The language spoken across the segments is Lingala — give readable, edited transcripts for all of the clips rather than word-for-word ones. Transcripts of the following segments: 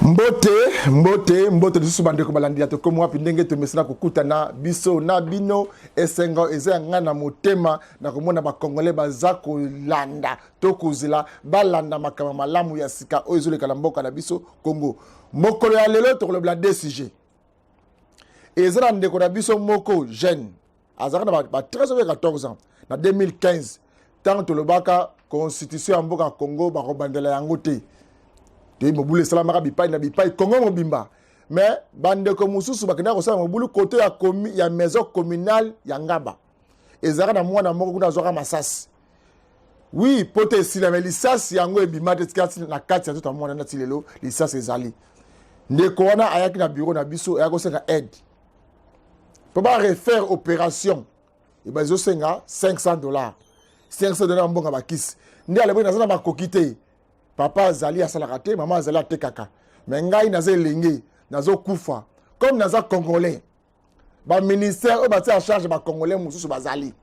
Mbote, mbote, mbote lisusu bandeko balandi ya tokomi wapi ndenge tomesana kokutana biso na bino. Esengo eza ya ngai na motema na komona bakongole baza kolanda to kozela balanda makambo malamu ya sika oyo ezoleka na mboka na biso Congo. Mokolo ya lelo tokolobela deux sujets. Eza na ndeko na biso moko jeune azalaka na ba 13 ou 14 ans na 2015 ntango tolobaka constitution ya mboka Congo bakobandela yango te toyebi mobulu esalamaka bipai na bipai Congo mobimba mais bandeko mosusu bakendaka kosala mobulu kote ya, ya maison communale ya Ngaba ezalaka na mwana moko kuna azwaka masasi wi pota esila me lisasi yango ebima te tika na kati ya nzoto ya mwana nati lelo lisasi ezali ndeko wana ayaki na bureau na biso ayaki kosenga aide mpo ba refaire opération eba ezosenga 500 $, 500 $ mbongo bakisi. Nde alobaki naza na makoki te, papa azali asalaka te, mama azali atekaka, me ngai naza elenge, nazokufa. Comme naza congolais, baministère oyo batia charge bacongolais mosusu bazali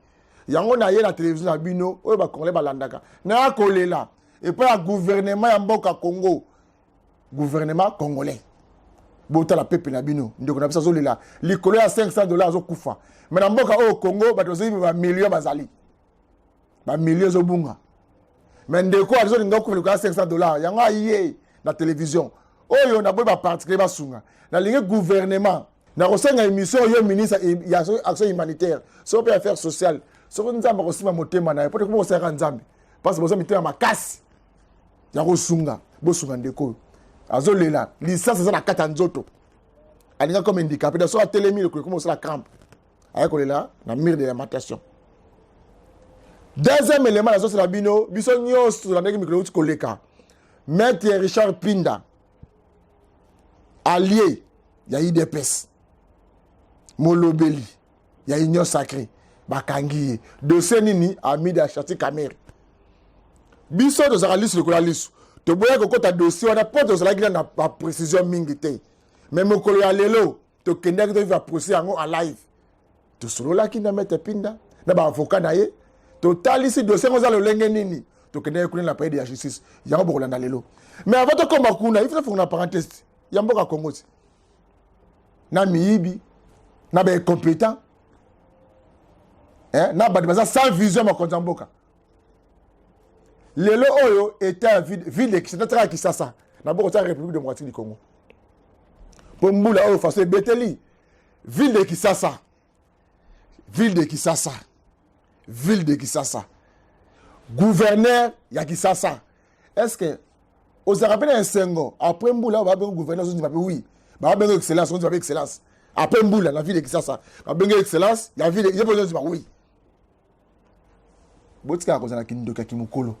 yango na ye na télévision na bino oyo bacongolais balandaka, naya kolela epai ya gouvernement ya mboka Congo. Gouvernement congolais, botala pepe na bino, ndeko na biso azolela likolo ya 500 $ azokufa. Me na mboka oyo Congo bato bazoyiba bamillion, bazali bamillion ezobunga, me ndeko azolinga okufa likolo ya 500 $. Yango aye na télévision oyo naboyi baparticulier basunga, nalingi gouvernement. Nakosenga émission oyo ministre ya action humanitaire soko mpe affaire sociale, soko Nzambe akosimba motema na ye, po te kosalaka Nzambe parce boza mitema makasi ya kosunga. Bosunga ndeko oyo azolela, lisasi eza na kati ya nzoto, alinga comme handicapé da so atelemi lokolo komi kosala crampe, aye kolela na mur de lamentation. Deuxième élément nazosala bino, biso nyonso tolandaki mikolo euti koleka maître Richard Pinda, allié ya UDPS, molobeli ya Union sacrée, bakangi ye. Dossier nini? Amida Chati Kamerhe. Biso tozalaka lisu likolo ya lisu, toboya kokɔta dossier wana mpo tozalaki na baprécision mingi te. Mais mokolo ya lelo tokendaki toviva procès yango en live, tosololaki na maître Pinda na baavocat na ye, totalisi dossier yango eza lolenge nini. Tokendaki kuna na palais de la justice, yango bokolanda lelo. Mais avant tokóma kuna, il faut tofongola parenthèse ya mboka Congo ti na miyibi na baincompétent, eh, na bato baza sans vision. Mokonzi ya mboka lelo oyo, état ya ville de Kisasa na boko tia République démocratique du Congo, mpo mbula oyo faso ebeteli ville de Kisasa, ville de Kisasa, ville de Kisasa, gouverneur ya Kisasa, est ce que ozalaka mpe na esengo après mbula oyo babengi gouverneur? Ozondima mpe oui, babengi excellence, ozondima mpe excellence après mbula na ville de Kisasa, babengi excellence ya ville ye mpe ozondima oui. Botikaka kozala kindoki ya kimokolo.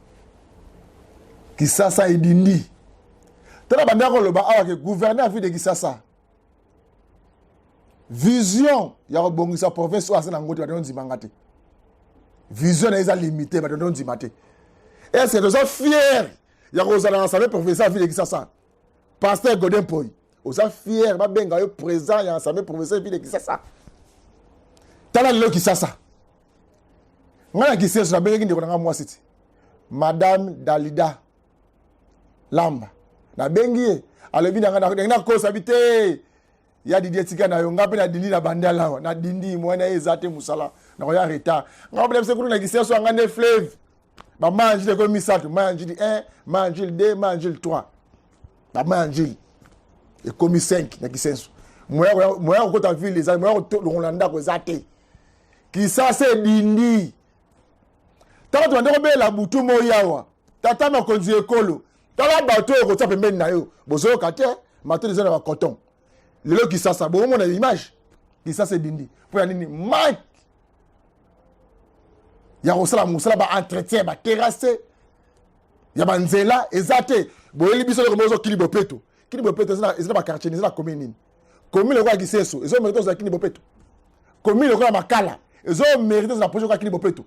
Kisasa edindi. Tala bandaka koloba awa ke gouverneur ya ville de Kisasa, vision ya kobongisa province oyo aza nango te, bato ondimanga te. Vision na ye eza limité, bato ondima te. Est ce que toza fier ya kozala na assemblée provinciale ya ville de Kisasa? Pasteur Godin Poi, oza fier babenga yo président ya assemblée provinciale ville de Kisasa? Tala lelo Kisasa. Ngai na Kiseso nabengaki ndeko na ngai mwasi ti madame Dalida Lamba, nabengi ye, alobi na ngai ndenge nakosa bi te ya Didi, etika na yo, ngai mpe nadindi na bandala awa, nadindi mwana ye eza te mosala, nakoya retard. Ngai mpe biso kuna na Kiseso anga nde fleuve bama ya Njili ekomi misato: ma ya Njili 1, ma ya Njili 2, ma ya Njili 3, bama ya Njili ekomi 5 na Kisenso. Moya kokota ville eza, moya kolongola ndako eza te. Kisasa edindi. Ntango tobandi kobela butu moi awa, tata mokonzi ekolo, tala bato oyo kotia pembeni na yo, bozoyoka te, matoi eza na bacoton. Lelo Kisasa bomona image, Kisasa edindi mpo ya nini? Manque ya kosala mosala, baentretien, baterrasse ya banzela eza te. Boyeli biso eloko moko kini bopeto. Kini bopeto eza na baquartier, eza na commune nini? Commune lokola Kiseso ezomérite ozala kini bopeto? Commune lokola Makala ezomérite ozala projet lokola kini bopeto?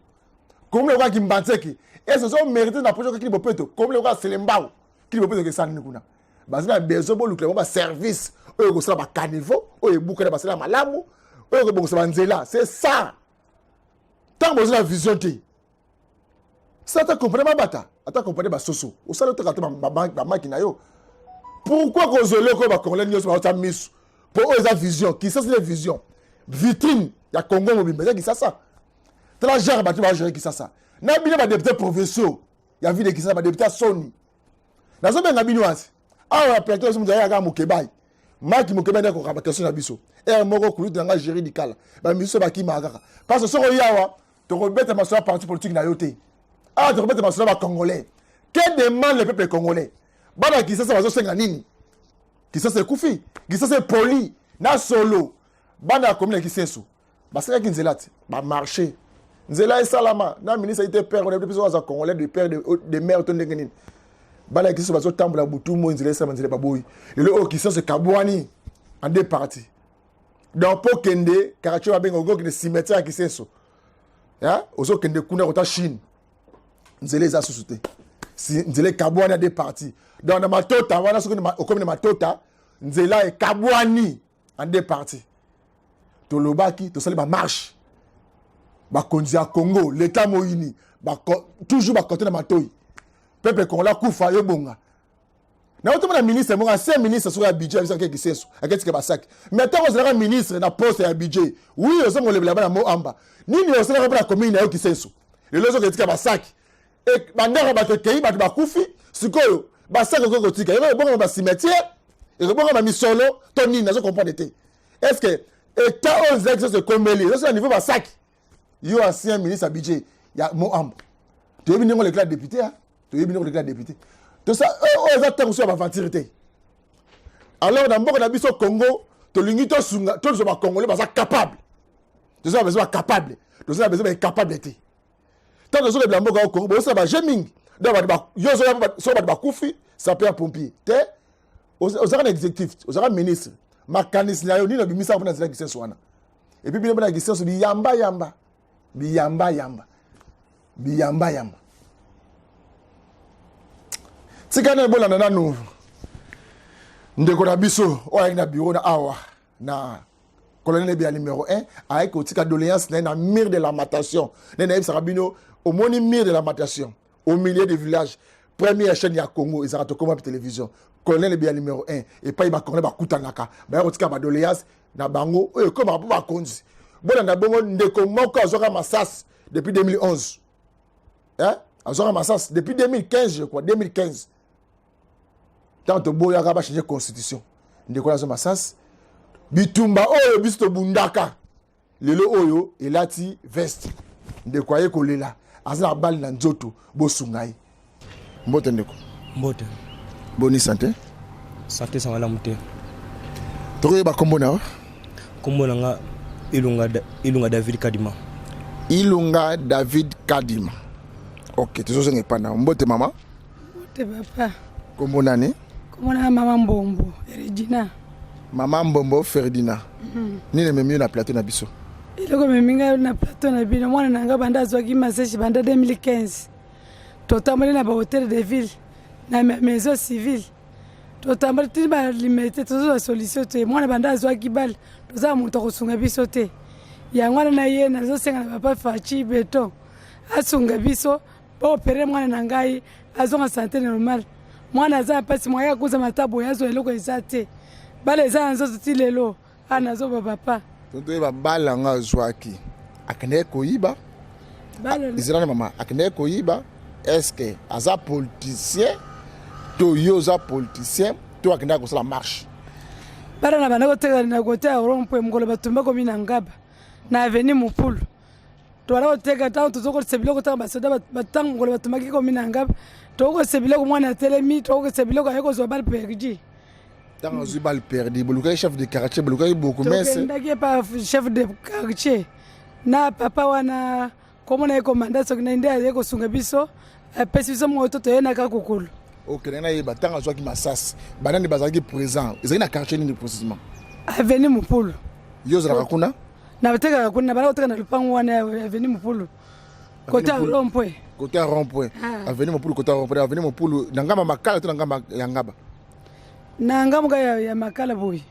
Commune lokola Kimbanseke ese ezomérite na projet lokola kini bopeto? Commune lokola Selembao, kini bopeto ekesala nini kuna? Baza na besoin bolukela bango baservice oyo ekosala bacaniveau oyo ebukana, basala malamu oyo ekobongisa banzela. C'est ça. Ntango boza na vision te, sa ata kompane mabata, ata kompane basoso, osala oteka te bamaki na yo. Pourquoi kozwa eloko oyo bacongolais nyonso baotya miso mpo oyo eza vision? Kisasa nde vision, vitrine ya Congo mobimba eza Kisasa. Tala genre bato bagere Kisasa na bino badepute provinciaux ya ville de Kisasa, badepute ya soni. Nazobenga bino asi awa na plateau biso, moto ayaka Mokebai, Maki Mokebai nde akoka baquestion na biso. Ere moko kulutu na ngai Géri Dikala, bamiso bakimaka kaka parce que soki oyawa tokobeta masolo ya parti politique na yo te. Awa tokobeta masolo ya bacongolais. Que demande le peuple congolais? Bana Kisasa bazosenga nini? Kisasa ekufi, Kisasa epoli na solo. Bana ya commune ya Kisenso basengaki nzela te, bamarché nzela esalama na ministre ite père on biso aza congolais de père de mère to ndenge nini? Bana ya Kisenso bazotambola butu moi, nzela esalama, nzela baboyi. Lelo oyo Kisenso ekabwani en deux parties. Donc mpo kende quartier babenga, okokende cimetière ya Kisenso, ozokende kuna kota Chine, nzela eza susu te, nzela ekabwani ya deux parties. Donc na Matota wana, soki okomi na Matota, nzela ekabwani en deux parties. Tolobaki, tosali bamarche, bakonzi ya Congo, leta moyini toujours bakote na matoi. Peuple congolais akufa, yo bonga na otomona ministre moko, ancien ministre soki ya budget, biso ake Kisenso, aketika basaki. Mais ntango ozalaka ministre na poste ya budget, oui, ozonga olebela bana Mo Amba. Nini osalaka mpona commune na yo Kisenso? Lelo ozoka etika basaki, bandako bato ekei, bato bakufi. Sikoyo basaki okoki kotika ekobongama bacimetière, ekobongama misolo to nini? Nazo comprendre te. Est ce que état oyo nzela Kisenso ekombeli ezosala niveau basaki? Yo ancien ministre ya budget ya Mo Amba, toyebi ndenge olekela député, toyebi ndenge olekela député. Tosa oyo eza ntango so ya baventure te. Alors na mboka na biso Congo, tolingi tosunga, tozwa bacongolais baza capable. Toza na besoin bacapable, toza na besoin baincapable te. Ntango tozolebela mboka ya Congo, bozosala baje mingi. Donc yo soki bato bakufi, sapeur pompier te, ozalaka na exécutif, ozalaka ministre, makanisi na yo nini obimisaka mpona nzela Kisenso wana? Et puis bino mpona Kisenso, biyamba yamba, biyamba yamba, biyamba yamba. Tika nani bolanda nanu ndeko na biso oyo ayaki na bureau na awa na colonel Ebeya numéro 1, ayaki kotika doléance na ye na mur de lamentation. Nde nayebisaka bino, omoni mur de lamentation au milieu du village, première chaîne ya Congo ezalaka Tokoma Télévision, colonel Ebeya numéro 1, epai bacongolais bakutanaka, baya kotika badoléance na bango oyo ekomaka mpo bakonzi. Bolanda bongo ndeko moko azwaka masasi depuis 2011, hein? Azwaka masasi depuis 2015, je crois 2015, ntango toboyaka bachange constitution. Ndeko azwa masasi. Bitumba oyo biso tobundaka, lelo oyo elati veste. Ndeko aye kolela, aza na bale na nzoto, bosunga ye. Mbote ndeko. Mbote. Boni santé? Santé eza malamu te. Tokoyeba nkombo na yo? Nkombo na nga Ilunga, Ilunga David Kadima. Ilunga David Kadima, ok. Tozozonga epai na yo. Mbote mama. Mbote papa. Nkombo nani? Nkombo na mama Mbombo Ferdina. Mama Mbombo Ferdina, nini ememi yo na plateau na biso? Eloko ememi ngai na plateau na bino, mwana na ngai banda azwaki masasi banda 2015, totamboli na bahotel de ville, na maison civile, totamboli tini balimete, tozozwa solution te. Mwana banda azwaki bale, tozala moto akosunga biso te. Yango wana na ye nazosenga na papa Fatshi Béton asunga biso, baopere mwana na ngai, azonga santé normale. Mwana aza na mpasi, mwa ye akozama ata boye azwa eloko eza te. Bale eza na nzoto ti lelo. A nazoba papa. Toyeba bale yango azwaki, akendeki koyiba? Ezala na mama, akendeki koyiba? Est-ce aza politicien to yo oza politicien to akendaki kosala marche? Bana na banda koteka na kote ya rond-point. Mokolo batumba komi na Ngaba na avenue Mopulu, tobanda koteka. Ntango tozokotisa biloko, ntango basoda, ntango mokolo batumaki komi na Ngaba, tokokotisa biloko, mwana atelemi, tokokotisa biloko, aye kozwa balle perdue. Ntango azwi balle perdue, bolukaki chef de quartier, bolukaki bourgmestre? Tokendaki epa chef de quartier na papa wana, komona ye komanda soki na nde aye kosunga biso, apesi biso moto, toyenaka kokolo. Okende nayeba, ntango azwaki masasi, banani bazalaki présent? Ezalaki na quartier nini précisément? Avenue Mopulu. Yo ozalaka kuna? Natekaka kuna, bana koteka na lupango wana ya avenue Mopulu, côté ya rond-point. Côté ya rond-point, avenue Mopulu, côté ya rond-point, avenue Mopulu, na ngamba Makala to na ngamba ya Ngaba? Na ngambo ka ya Makala boye.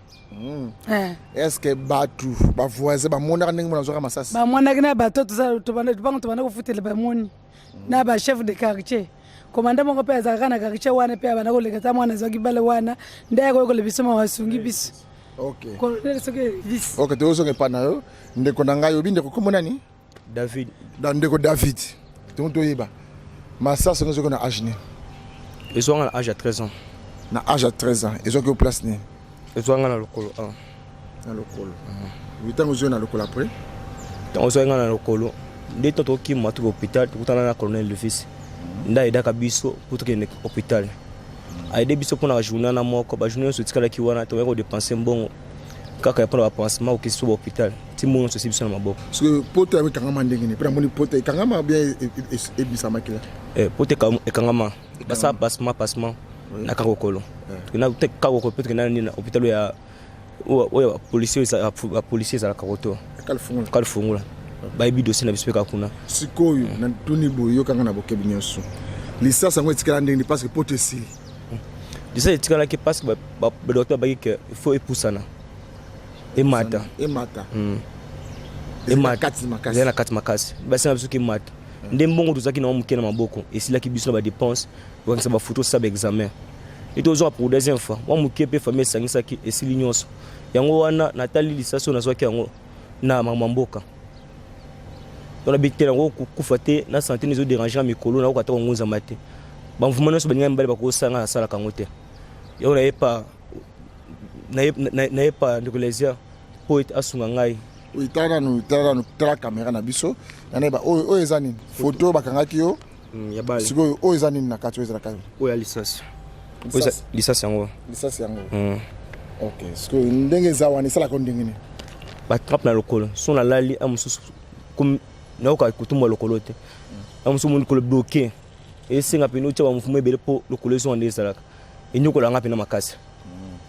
Est ce que bato bavoisin bamonaka ndenge mona azwaka masasi? Bamonaki na bato lupango tobanda kofutela, bamoni na bachef de quartier. Komanda moko mpe azalaka na quartier wana mpe abanda koleka ta mwana azwaki bale wana nde akoyokola biso mawa asungi biso. Ok. Colonel soki Elvis. Ok, tozonga epai na yo ndeko na ngai obi ndeko kombo nani? David. Da ndeko David. Tongo toyeba. Masasi yango ezoki na age nini? Ezwanga na age ya 13 ans. Na age ya 13 ans ezwaki yo place nini? Ezwanga na lokolo a. Na lokolo. Ntango ozwi na lokolo après? Ntango ozwaki nga na lokolo nde to tokima toke hôpital tokutana na colonel Elvis nde ayedaka biso mpo tokende hôpital. Aide biso mpona bajournée wana moko bajournée nyonso etikalaki wana toyaki kodepense mbongo kaka ya mpona bapansement okesi so bahôpital ti mbongo nyonso esi biso na maboko. Soki pota yango ekangama ndenge nini? Mpo namoni pota ekangama bien ebimisa makila. Pota ekangama basala passement passement na kakokolo kakokolo mpe tokenda nini na hôpital ya oyo bapolisier ezalaka koto kalifungula bayebi dossier na biso mpe kaka kuna. Sikoyo natuni boye yokanga na bokebi nyonso lisasi yango etikala ndenge nini parce que poto esili? Lisasi etikalaki parce que badocteur babaki ke il faut epusana emata emata emata na kati makasi basenga biso ke emata nde mbongo tozalaki nango moke na maboko esilaki biso na badepense kokangisa bafoto osala baexamen e tozwaka pour deuxième fois mwa moke mpe famille esangisaki esili nyonso yango wana natali lisasi oyo nazwaki yango na makambo ya mboka to nabi te nango kokufa te na sante ezo déranger na mikolo nakoka ata kongunzama te bamvuma nyonso baninga mibale bakosala ngai nasalaka yango te yango nayepa nayepa ndeko Lesia mpo ete asunga ngai. Tala nanu, tala nanu, tala kamera na biso nanayeba oyo oyo eza nini foto bakangaki yo sikoyo oyo eza nini na kati oyo eza na kati oyo ya lisasi lisasi yango lisasi yango. Ok, sikoyo ndenge eza wana esalaka ndenge nini? Batrape na lokolo so nalali a mosusu nayoka kotumba lokolo te a mosusu moni lokolo bloke esenga mpena otya bamouvement ebele mpo lokolo ezonga nde ezalaka enyokola nga mpena makasi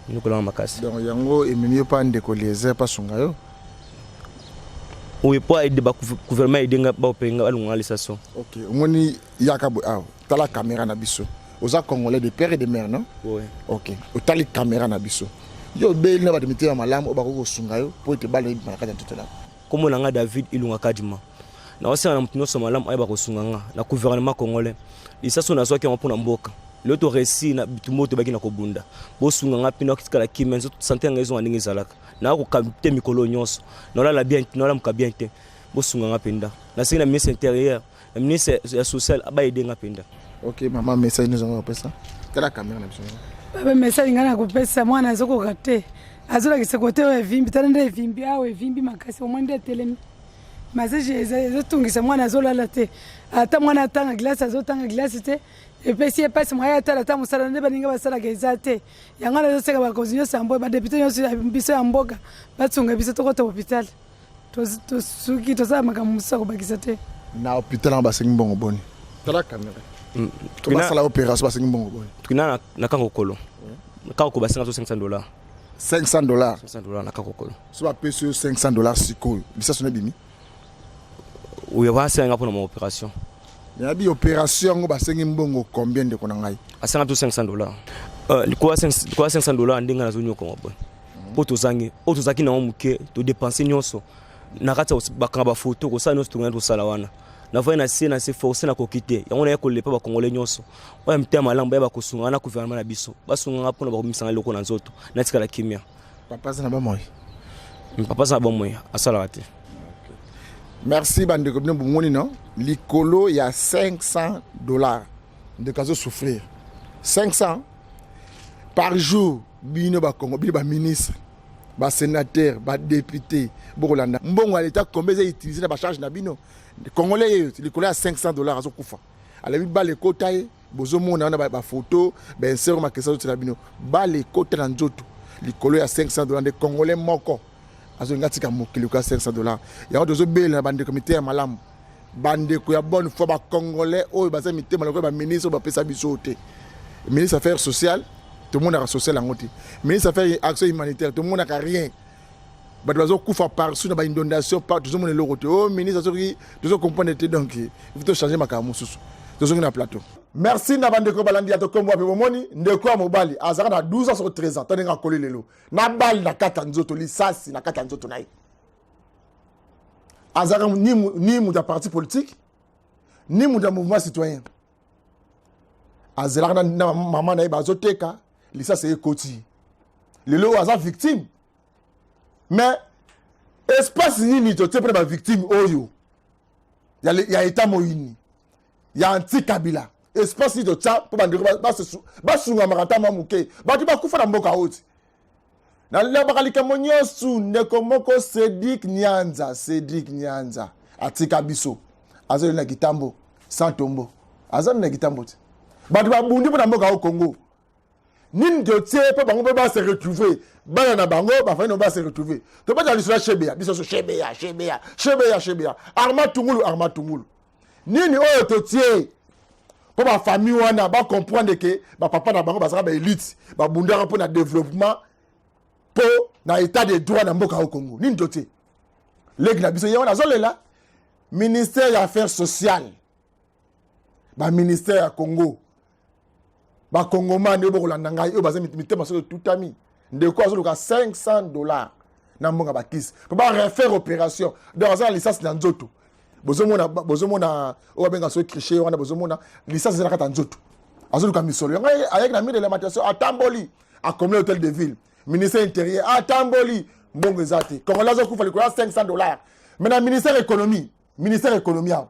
enyokola nga makasi. Donc yango ememi yo mpa ndeko Eliezer mpa sunga yo? Oyo mpo aide gouvernement aide nga baopenga balonga nga lisasi. Ok, omoni yaka boye awa tala caméra na biso oza congolais de père et de mère non? Oui. Ok, otali caméra na biso yo obeli na bato mitema malamu oyo bakoki kosunga yo mpo ete bala ebima na kati ya nzoto na yo. Kombo na nga David Ilunga Kadima. Naosenga na moto nyonso malamu ayeba kosunga nga na gouvernement congolais. Lisasi oyo nazwaki yango mpona mboka. Lelo to réussir na bitumba oyo tobaki na kobunda. Bosunga nga mpe nakotikala kimia nzoto sante na ngai ezonga ndenge ezalaka. Nakoka te mikolo nyonso. Naolala bien te, naolamuka bien te. Bosunga nga mpenza. Nasengi na ministre intérieur, na ministre ya social abaide nga mpenza. Ok, mama message nyonso yango kopesa. Tala caméra na biso. Baba message ngai nakopesa mwana azokoka te. Azolakisa kote oyo evimbi, tala nde evimbi awa evimbi makasi omoni nde etelemi. Masasi ezotungisa mwana azolala te. Ata mwana atanga glace azotanga glace te. Epesi ye mpasi mwa ye atala ata mosala nde baninga basalaka eza te. Yango wana ezoseka bakonzi nyonso ya mboka, badepute nyonso ya biso ya mboka basunga biso tokota hôpital. Tosuki tosala makambo mosusu ya kobakisa te. Na hôpital yango basengi mbongo boni? Tala caméra. To basala opération basengi mbongo boni? Tokina na Kankokolo. Kankokolo basenga biso $500. $500. $500 na Kankokolo. So bapesi yo $500 sikoyo lisasi na ebimi? Oyo basenga mpona ma opération. Nayebi opération yango basengi mbongo combien ndeko na ngai? Asenga biso $500. Likolo ya $500 ndenge nazonyokonga boye. Mpo tozangi oyo tozalaki nango moke todepense nyonso na kati ya bakanga bafoto kosala nyonso tokenda tosala wana. Navandi na se na se force nakoki te yango naye kolepa bakongole nyonso oyo ya mitema malamu baya bakosunga na gouvernement na biso basunga nga mpona bakomisanga eloko na nzoto natikala kimia. Papa aza na bomoi? Papa aza na bomoi asalaka te. Merci bandeko bino bomoni no likolo ya $500 ndeko azo souffrir 500 par jour. Bino ba Congo, bino ba ministre, ba sénateur, ba député, bokolanda mbongo ya l'État combien eza utilisé na ba charge na bino. Congolais yeyo likolo ya $500 azokufa. Alobi bale ekota ye, bozomona wana ba photo, ba insert makesa azotela bino. Bale ekota na nzoto likolo ya $500 nde Congolais moko azolinga tika mokili kwa $500. Yango tozobela na bandeko mitema malamu. Bandeko ya bonne foi ba Congolais oyo baza mitema lokola ba ministre oyo bapesa biso te. Ministre affaires sociales tomonaka social yango te. Ministre affaires action humanitaire tomonaka rien. Bato bazokufa partout na ba inondation partout tozomona eloko te. Oh ministre soki tozo comprendre te donc il faut to changer makambo mosusu. Tozongi na plateau. Merci na bandeko balandi ya Tokombo wapi bomoni ndeko ya mobali azalaka na 12 ans soki 13 ans tandenge akoli lelo na bale na kati ya nzoto lisasi na kati ya nzoto na ye. Azalaka ni moto ya parti politique ni moto ya mouvement citoyen. Azelaka na, na mama na ye bazoteka lisasi ekoti. Lelo oyo aza victime. Mais espace nini totie mpona bavictime oyo ya, ya eta moyini ya anti kabila espace nini totya mpo bandeko basungamaka ata mwa moke bato bakufa na mboka oyo ti nalobaka likambo nyonso ndeko moko cédrik nyanza cédrik nyanza atika biso azali na kitambo sans tombo azali na kitambo te bato babundi mpo na mboka oyo congo nini totie mpo bango mpe base retrouver bana na bango bafandi na base retrouver tobeta lisolo ya shebeya biso so shebeya shebeya shebeya shebeya arma tungulu arma tungulu nini oyo totie mpo bafamille wana bacomprendre ke bapapa na bango bazalaka baelite babundaka mpo na développement mpo na état de droit na mboka ya congo nini totie leki na biso ye wana azolela ministère ya affaires sociales baministère ya congo bakongomani oyo bokolanda ngai oyo baza mitema soki etutami ndeko azoluka 500 dollars na mbongo ya bakisi mpo barefaire opération donc aza na lisasi na nzoto bozomona bozomona oyo babenga soki criche wana bozomona lisasi eza na kati ya nzoto azoluka misolo yango ayaki na mire de lamentation atamboli akomeli hôtel de ville ministère intérieur atamboli mbongo eza te congolais azokufa likolo ya 500 dollars mais na ministère économie ministère économie awa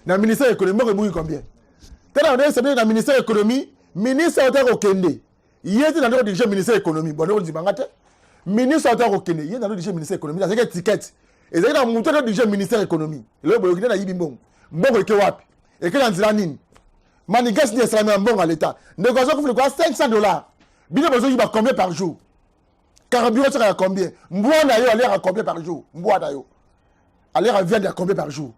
na ministère économie moko ebungi combien tala na na ministère économie ministre oyo ta kokende ye te nando kodirige ministère économie bon ndeko nga te ministre oyo ta kokende ye nando dirige ministère économie azalaki étiquette ezalaki na motu ato dirige ministère économie eloko boyoki nde nayibi mbongo mbongo eke wapi eke na nzela nini manigasi nini esalami na mbongo ya leta ndeko azokufa likolo ya 500 dollars bino bozoyiba combien par jour carburant soka ya combien mbwa na yo aliaka combien par jour mbwa na yo aliaka viande ya combien par jour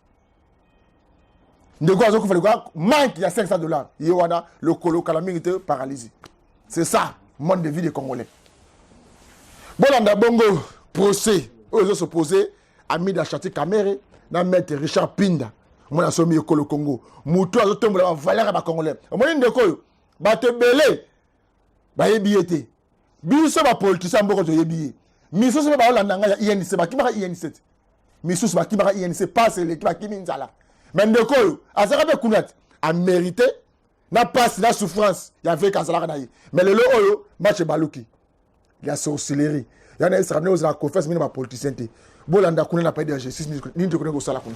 ndeko azokufa likolo manque ya 500 dollars ye wana lokolo kala mingi te paralysie c'est ça mode de vie des congolais bolanda bongo procès oyo ezosopose amida chati kamere na maître richard pinda omoni asomi ekolo congo motu azotombola bavaleur ya bacongolais omoni ndeko oyo bato ebele bayebi ye te biso bapoliticien ya mboka toyebi ye misusu mpe baolanda ngai ya inc bakimaka inc te misusu bakimaka inc pasi eleki bakimi nzala me ndeko oyo azalaka mpe kuna te amerite na pasi na souffrance ya veka azalaka na ye me lelo oyo match ebaluki ya sorcellerie ya na esaka ndenge ozala confiance mingi na bapoliticien te bolanda kuna na palais de justice nini tokoki kosala kuna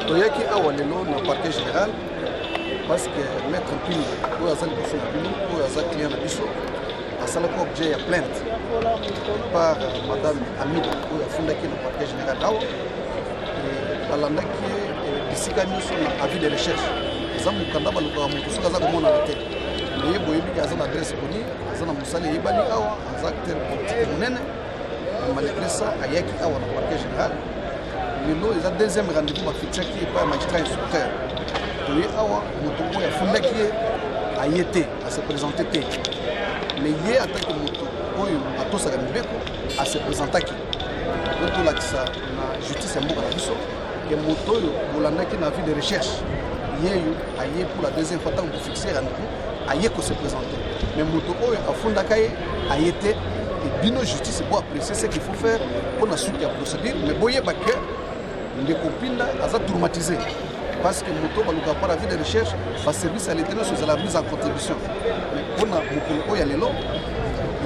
Toyaki awa lelo na parquet général parce que maître Mpinda oyo aza liboso na bino oyo aza client na biso asalaki objet ya plainte par madame Amida oyo afundaki na parquet général awa balandaki ye bisika nyonso na avis de recherche eza mokanda balukaka moto soki aza komonana te meye boyebi ke aza na adresse koni aza na mosala eyebani awa aza acteur politique monene malgré ça ayaki awa na parquet général lelo eza deuxième rendez-vous bafixaki epai ya magistrat instructeur toye awa moto oyo afundaki ye aye te ase présente te mais ye atake moto oyo atosaka mibeko ase présentaki po tolakisa na justice ya mboka na biso ke moto oyo bolandaki na vie de recherche yeyo aye pour la deuxième fois ntango bofixe rendez-vous aye ko se présenter mais moto oyo afundaka ye aye te et bino justice bo apprécier ce qu'il faut faire mpo na suite ya procédure mais boyeba que ndeko mpinda aza traumatisé parce que moto balukaka par avis de recherche baservice ya leta nyonso ezala mise en contribution mais mpo na mokolo oyo ya lelo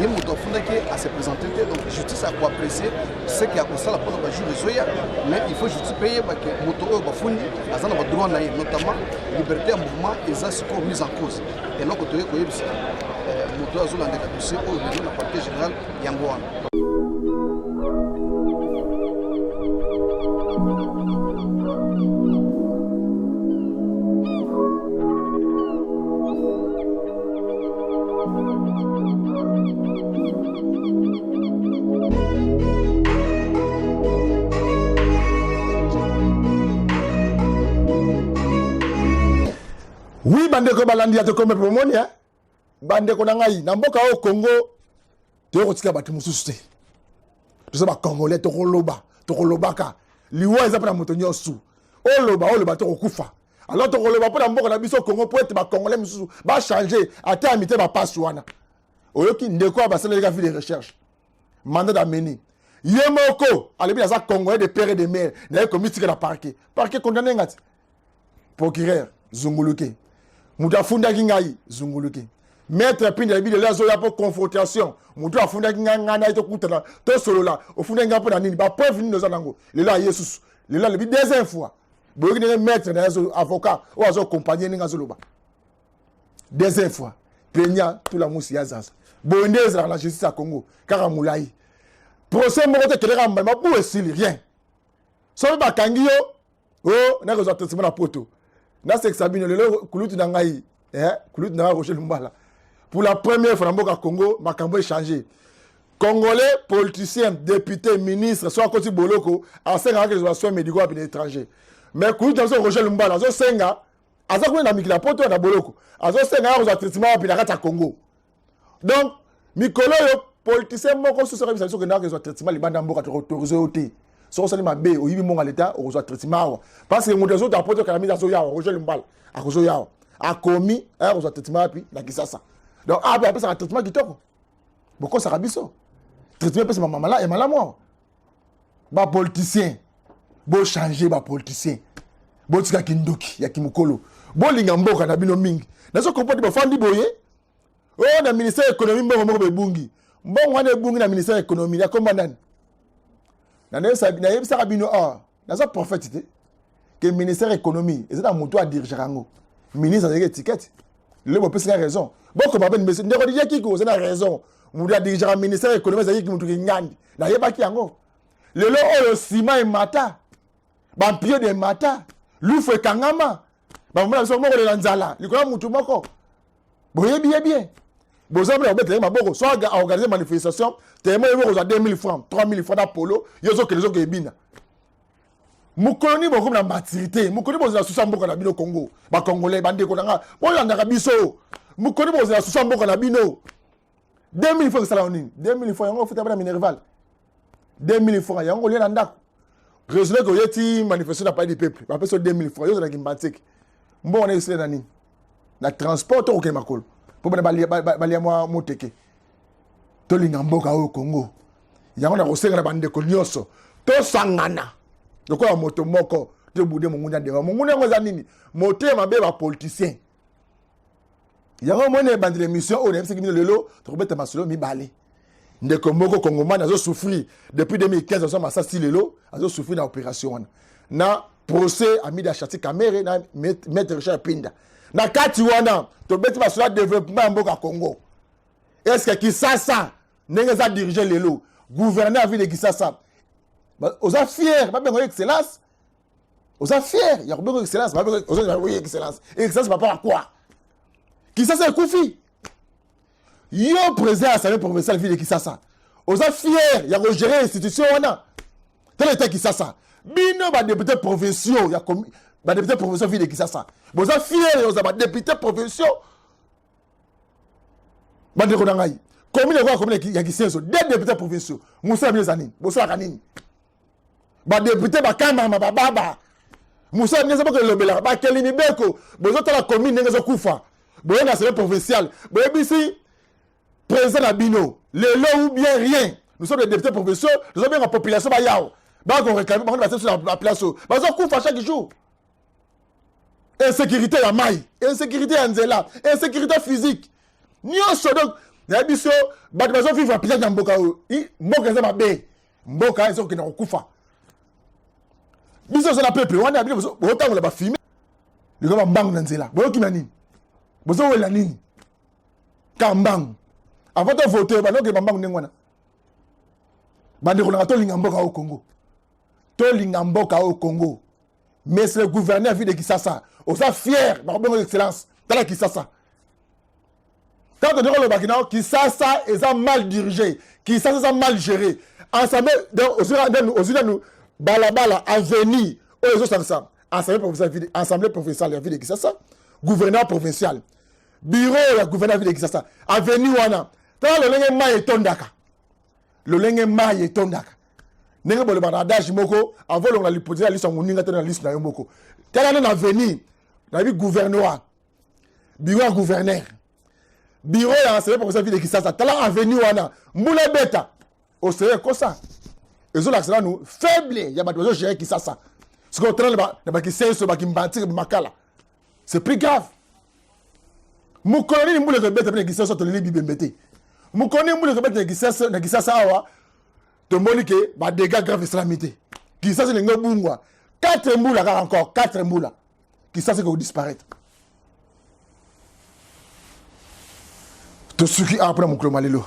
ye moto afundaki ye ase présente te donc justice akoapprécier ce que akosala mpona bajour ezoya mais il faut justice mpe yeba ke moto oyo bafundi aza na badroit na ye notamment liberté ya mouvement eza sikoyo mise en cause eloko toye koyebisa eh, moto oyo azolandela dossier oyo lelo na parquet général yango wana. Oui, bandeko balandi ya tokomi pomoni, hein? Bandeko na ngai na mboka oyo Congo, tokotika bato mosusu te. Toza bacongolais, tokoloba, tokolobaka. Liwa eza mpona moto nyonso. Oloba, oloba, tokokufa. Alors tokoloba mpona mboka na biso Congo, mpo ete bacongolais mosusu bachange ata ya mite bapasi wana. Oyoki ndeko oyo basalelaka vie de recherche, mandat d'amener, ye moko alobi aza Congolais de père et de mère, naye komitika na parquet. Parquet condamné nga ti procureur zunguluke, moto afundaki ngai zunguluke. Maître Pindi alobi lelo azoya mpo confrontation. Moto afundaki ngai, ngai naye tokutana, tosolola. Ofundaki ngai mpo na nini? Bapreuve nini oza nango? Lelo aye susu, lelo alobi deuxième fois. Boyoki ndenge maître na ye, avocat oyo azoaccompagne, ndenge azoloba deuxième fois. Plaignant tula musi ya zaza. Boye nde ezalaka na justice ya Congo, kaka molai. Procès moko te keleka mbala mabu esili, rien. Soki bakangi yo, o nakozwa traitement na poto. Nasekisa bino lelo, kulutu na ngai, kulutu na ngai Roger Lumbala, pour la première fois na mboka Congo makambo échange. Congolais politicien, député, ministre, so akoti boloko, asengaka kezwa soins médicaux api na étranger. Mais kulutu na biso Roger Lumbala azosenga, aza kuna na mikili ya poto, na boloko, azosenga ya kozwa traitement wapi? Na kati ya Congo. Donc mikolo oyo politicien moko susu akebisa biso okendaka kozwa traitement libanda ya mboka, tokoautorize yo te. Soki osali mabe, oyibi mbongo ya leta, okozwa traitement awa, parce que moto azota poto kala mingi azoya awa. Roger Lumbala akozoya awa, akomi aya kozwa traitement wapi? Na Kisasa. Donc awa mpe apesaka traitement kitoko. Bokosaka biso, traitement epesama ya malamu awa. Bapoliticien bochange, bapoliticien botika kindoki ya kimokolo, bolinga mboka na bino mingi. Nazo comprendre, bafandi boye oyo na ministère ya économie, mbongo moko ebungi. Mbongo wana ebungi na ministère ya économie ya komba nani? Nayebisaka bino awa, naza prophète te, ke ministère économie eza na moto adirigeaka yango, ministre azalaki étiquette. Lelo bopesika raison, bokoma mpe ndeko Didier Kiko oza na raison. Moto adirigeaka ministère économie ezalaki motu kingandi, nayebaki yango. Lelo oyo nsima emata, bampiode emata, lufu ekangama, bamona biso moko lela nzala likolo ya mutu moko. Boyebi ye bien, boza mpona kobetela ye maboko. So aorganize manifestation, tellement yebi kozwa 2000 francs, 3000 francs na polo, yo ozokende, ozokende ebina. Mokolo nini bokomi na maturité? Mokolo nini bozala susa mboka na bino Congo? Bacongolais, bandeko na nga bolandaka biso, mokolo nini bozala susa mboka na bino? 2000 francs esala nini? 2000 francs yango ofuta bana minerval? 2000 francs yango kolia na ndako? Raisonne ke oyeti manifestation na Palais du Peuple, bapesi yo 2000 francs, yo ozalaki mbantieke. Mbongo wana esila na nini? Na transport to kokende makolo mpo bana balia mwa moteke. Tolinga mboka oyo Congo. Yango na kosenga na bandeko nyonso, tosangana lokola moto moko, tobude monguna. Ndenge monguna yango eza nini? Motema mabe, bapoliticien. Yango moni ebandela émission oyo, nayebisaki bino lelo tokobeta masolo mibale. Ndeko moko kongomani azosouffrir depuis 2015, azwa masasi, lelo azosouffrir na opération wana, na procès Amida Chati Kamere na maître Richard Pinda. Na kati wana tobeti masolo ya développement ya mboka Congo. Est ce que Kisasa ndenge eza dirige lelo, gouverneur ya ville de Kisasa, oza fier babenga yo excellence? Oza fier ya kobenga excellence? Oza excellence, excellence papa ya quoi? Kisasa ekufi. Yo président ya assemblée provinciale ville de Kisasa, oza fier ya kogérer institution wana? Tala eta Kisasa. Bino badéputé provinciaux ya badéputé provinciaux ville de Kisasa, boza fier ya kozala badéputé provinciaux? Bandeko na ngai, commune ekoya, commune ya Kisenso, deux députés provinciaux. Mosala bino eza nini? Bosalaka nini? Badéputé bakambama bababa, mosala bino eza boko elobelaka bakeli mibeko. Bozotala commune ndenge ezokufa. Boyenga assemblée provinciale, boyebisi président na bino lelo ou bien rien. Nous sommes des députés provinciaux, tozobenga population bayawa bakoréclame bango batie biso na place oyo. Bazokufa chaque jour, insécurité ya mai, insécurité ya nzela, insécurité physique nyonso. Donc nayebi biso bato bazovivre pillage na mboka oyo. Mboka eza mabe, mboka ezokokende kokufa. Biso oza na peuple wana, bino botangola bafime likolo, bambangu na nzela. Boyokima nini? Bozowela nini? Ka mbangu avant tovote, banokende bambangu ndenge wana. Bandeko nanga, tolinga mboka oyo Congo, tolinga mboka oyo Congo. Monsieur le gouverneur ville de Kisasa, oza fier bakobenga excellence? Tala Kisasa. Tant tondi kolobaki nao, Kisasa eza mal dirigé, Kisasa eza mal géré. Ensemble, donc ozwi nanu balabala, avenue oyo ezosangisa assemblée provinciale ya ville de Kisasa. gouverneur provincial, bureau ya gouverneur ville de Kinshasa, avenue wana, tala lolenge mai etondaka, lolenge mai etondaka. Ndenge bolobaka na adage moko, avant olongola lipote ya liso ya moninga te, na liso na yo moko. Tala nde na avenue nayebi gouvernorat, bureau ya gouverneur, bureau ya assemblée provinciale ville de Kinshasa. Tala avenue wana, mbula ebeta, oseye ekosa. Ezolakisa nanu faible ya bato bazogere Kisasa. Sikoyo tala na bakisenso, bakimbantike, makala, c'est plus grave. Mokolo nini mbula ekobeta mpe na Kisasa? Toleli bibembe te. Mokolo nini mbula ekobeta na Kisasa? Awa tomoni ke badégâts grave esalami te. Kisasa elingi obungwa. 4 mbula kaka, encore 4 mbula, Kisasa ekodisparaître. Tosuki awa mpona mokolo ma lelo.